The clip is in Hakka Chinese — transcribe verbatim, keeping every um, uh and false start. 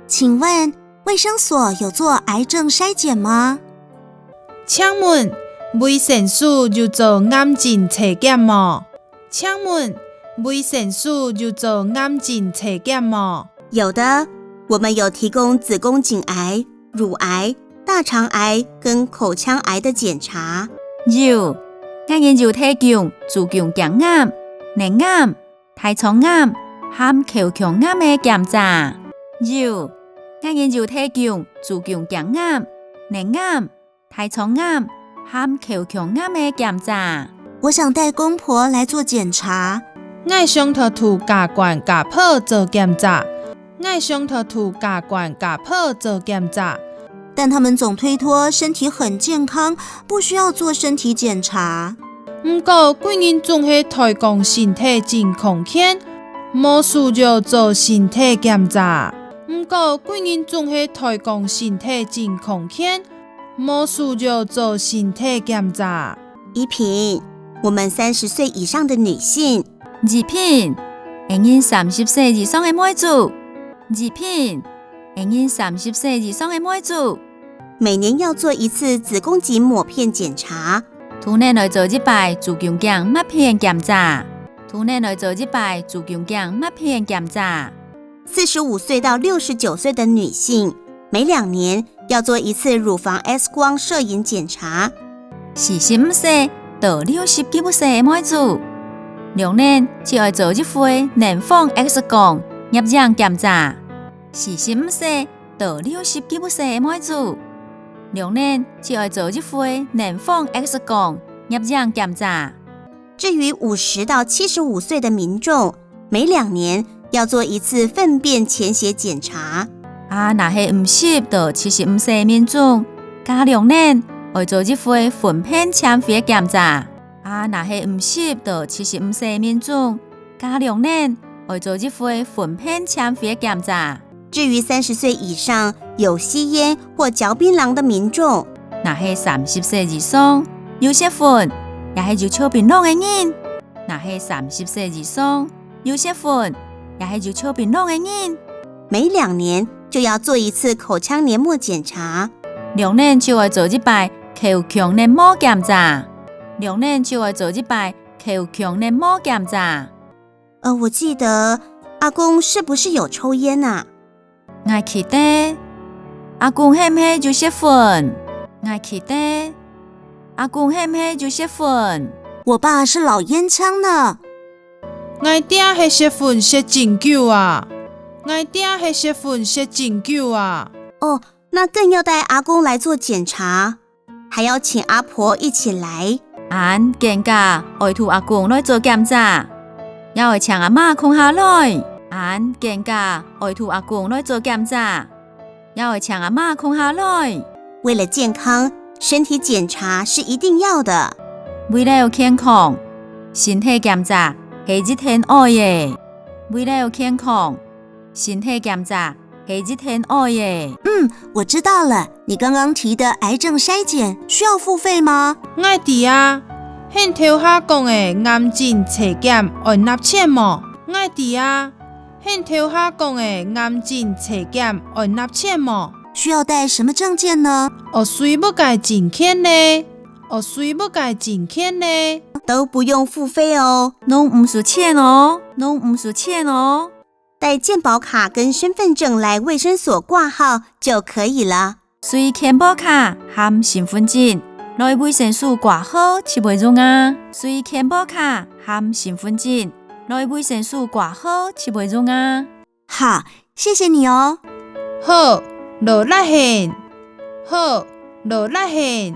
請問衛生所有做癌症篩檢嗎？請問衛生所有做癌症篩檢無？請問衛生所有做癌症篩檢無？有的，我們有提供子宮頸癌、乳癌、大腸癌跟口腔癌的檢查。有，𠊎等有提供子宮頸癌、乳癌、大腸癌和口腔癌个檢查。有，𠊎等有提供子宮頸癌、乳癌、大腸癌和口腔癌个檢查。我想帶公婆來做檢查。𠊎想討渡家官家婆做檢查。𠊎想討渡家官家婆做檢查。但他們總推脫身體很健康，不需要做身體檢查。毋過，佢等總係推講身體真康健，無需要做身體檢查。毋過，佢等總係推講身體真康健，無需要做身體檢查。怡萍，我們三十歲以上的女性，怡萍，𠊎等三十歲以上个妹子。怡萍，𠊎等三十歲以上个妹子。每年要做一次子宮頸抹片檢查。逐年愛做一擺子宮頸抹片檢查。逐年愛做一擺子宮頸抹片檢查。四十五歲到六十九歲的女性，每兩年要做一次乳房X光攝影檢查。四十五歲到六十九歲个妹子，兩年就愛做一回乳房X光攝影檢查。四十五歲到六十九歲个妹子，兩年就愛做一回乳房X光攝影檢查。至於五十到七十五歲的民眾，每兩年要做一次糞便潛血檢查。啊，若係五十到七十五歲民眾，加兩年愛做一回糞便潛血檢查。啊，若係五十到七十五歲民眾，加兩年愛做一回糞便潛血檢查。至於三十歲以上有吸菸或嚼檳榔的民眾，若係三十歲以上有食薰，也係有食檳榔个人，若係三十歲以上有食薰，也係有食檳榔个人，每兩年就要做一次口腔黏膜檢查。兩年就愛做一擺口腔黏膜檢查。兩年就愛做一擺口腔黏膜檢查。呃，我記得阿公是不是有抽菸啊？𠊎記得，阿公係毋係有食薰？𠊎記得，阿公係毋係有食薰？我爸是老菸槍呢。𠊎爹係食薰食真久啊！𠊎爹係食薰食真久啊！哦，那更要帶阿公來做檢查，還要請阿婆一起來。恁更加愛渡阿公來做檢查，也愛請阿媽共下來。恁更加愛渡阿公來做檢查，也愛請阿媽共下來。為了健康，身體檢查是一定要的。為了健康，身體檢查係一定愛个。為了健康，身體檢查係一定愛个。嗯，我知道了。你剛剛提的癌症篩檢需要付費嗎？𠊎知啊，你頭下講个癌症篩檢愛納錢無？𠊎知啊，你頭下講个癌症篩檢愛納錢無？需要帶什麼證件呢？愛帶麼个證件呢？愛帶麼个證件呢？都不用付費哦。攏毋使錢哦，攏毋使錢哦。帶健保卡跟身份證來衛生所掛號就可以了。帶健保卡和身份證來衛生所掛號就會用啊。帶健保卡和身份證來衛生所掛號就會用啊。好，謝謝你哦。好，勞力你。好，勞力你。